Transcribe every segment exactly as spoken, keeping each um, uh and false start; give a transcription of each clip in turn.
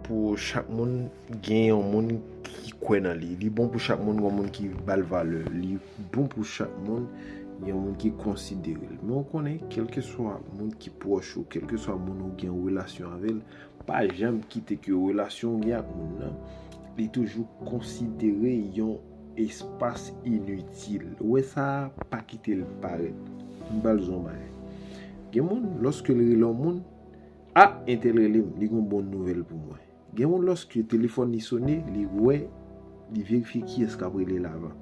pou chak moun gen yon moun ki kwè nan li. Li bon pou chak moun gen yon moun ki ba l valè. Li bon pou chak moun gen yon moun ki konsidere l. Men w konnen, kèlkeswa moun ki pwòch ou, kèlkeswa moun ou gen relasyon avè l, pa janm kite ke relasyon w gen ak moun nan, li toujou konsidere yon espas initil. Ou wè sa a, pa kite l parèt. M ba l zon bagay. Gen moun, lòske l rele yon moun, a, entèl rele m, li gen yon bon nouvèl pou mwen. Gen moun, lòske telefòn li sone, li wè, li verifye kiyès k ap rele l avan.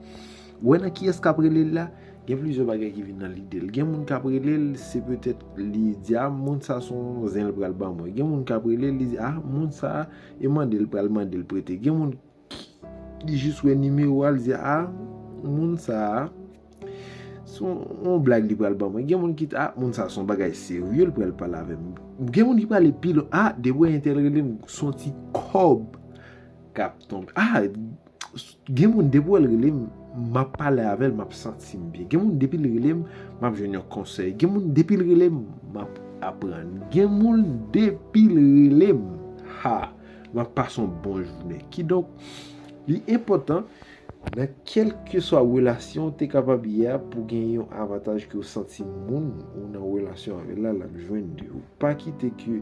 Ou wè nan kiyès k ap rele l la, gen plizyè bagay ki vin nan lide l. Gen moun k ap rele l, se petèt li di, a, moun sa se yon zen l pral ban mwen. Gen moun k ap rele l, li di, a, moun sa e mande l pral mande l prete. Gen moun, li jis wè nimewo a, li di, a, moun sa a, se yon, yon blag li pral ban mwen. Gen moun ki, a, moun sa se yon bagay serye l pral pale avè m. Gen moun ki prale pi lwen, a, depi entèl rele m, se yon ti kòb k ap tonbe. A, gen moun depi w wè l rele m, m ap pale avè l, m ap santi m byen. Gen moun depi l rele m, m ap jwenn yon konsèy. Gen moun depi l rele m, m ap aprann. Gen moun depi l rele m, ha, m ap pase yon bon jounen. Kidonk, li enpòtan nan kèlkeswa relasyon w te kapab ye a pou gen yon avantaj ke w santi moun ou nan relasyon avè l la, l ap jwenn de ou. Pa kite ke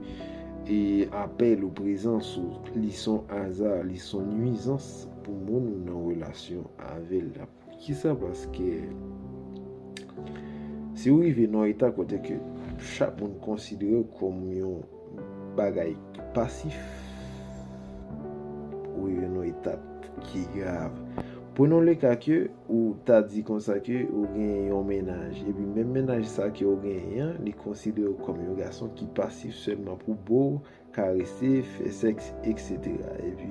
e, apèl ou, prezans ou, li se yon aza, li se yon nwizans pou moun ou nan relasyon avè l la. Poukisa? Paske si w rive nan yon eta kote ke chak moun konsidere w kòm yon bagay ki pasif, ou rive nan yon etap ki grav. Prenons le cas que ou ta di konsa ke ou gen yon mennaj, epi menm mennaj sa ke ou genyen an, li konsidere w kòm yon gason ki pasif sèlman pou bo, karese, fè sèks, etsetera. Epi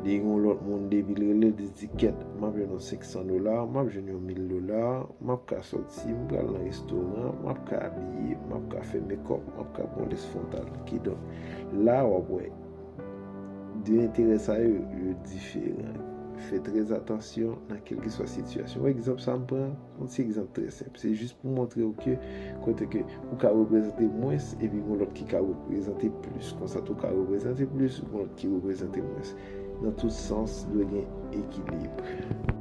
li gen yon lòt moun, depi l rele, li di, kèt, m ap jwenn yon senk san dola, m ap jwenn yon mil dola, m ap ka sòti, m pral nan restoran, m ap ka abiye, m ap ka fè mekòp, m ap ka pran lès fwontal. Kidonk, la w ap wè, de enterè sa yo, yo diferan. Fè trè atansyon nan kèlkeswa sitiyasyon. Egzanp sa m pran, yon ti egzanp trè senp. Se jis pou montre w ke kote ke ou ka reprezante mwens, epi gen lòt ki ka reprezante plis. Konsa tou, ou ka reprezante plis, gen lòt ki reprezante mwens. Nan tout sans, dwe gen ekilib.